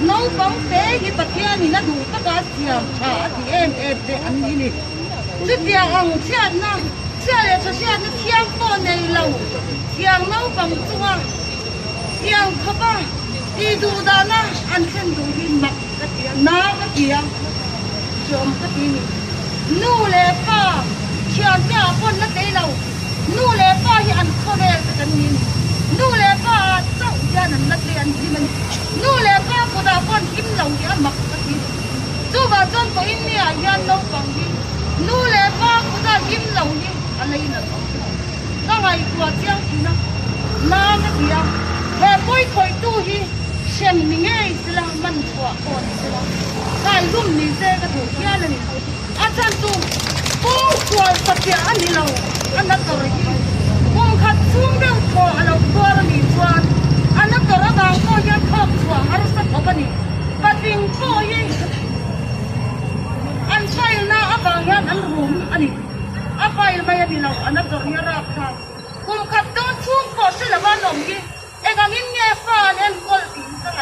Naupang te hi Pathianin a duh taka siam tha a ti em em te an ni ni. Chutiang ang chhiatna, chhia leh tha hriatna thiang pawh nei lo thiang naupang chunga tiang khawpa tih duh dahna an thlen duh hi mak ka ti a, na ka ti a, hreawm ka ti ni. Nu leh pa thiante ah pawn la tlei lo, nu leh pa hi an khawvel te kan ni ni. Nu leh pa ah chauh hian an la tlei an hlim a ni. Nu leh pa kutah pawn hlim lo hi a mak ka ti ni. Chuvang chuan pawhin mi ah hian naupang hi nu leh pa kutah hlim lo hi a lei nalh ang chu. Ka ngaihtuah chiang thin a, na ka ti a, he pawi khawihtu hi hrem ni ngei sela, man chhuah pawh ni sela, kaihlum ni se ka duh hial a ni. A chhan chu kawng sual satliah a ni lo, a na tawrh hi kum khat chhung deuh thaw a lo tuar a nih chuan a na tawrh avang pawh hian thawk chhuah harsa khawp a ni. Patling pawh hi an failna avang hian an rum a ni. A fail mai a ni lo, a na tawrh hi a rap thlak. Kum khat dawn chhung pawh hre lova an awm hi eng angin nge fa an enkawl tih hi ka ngaih.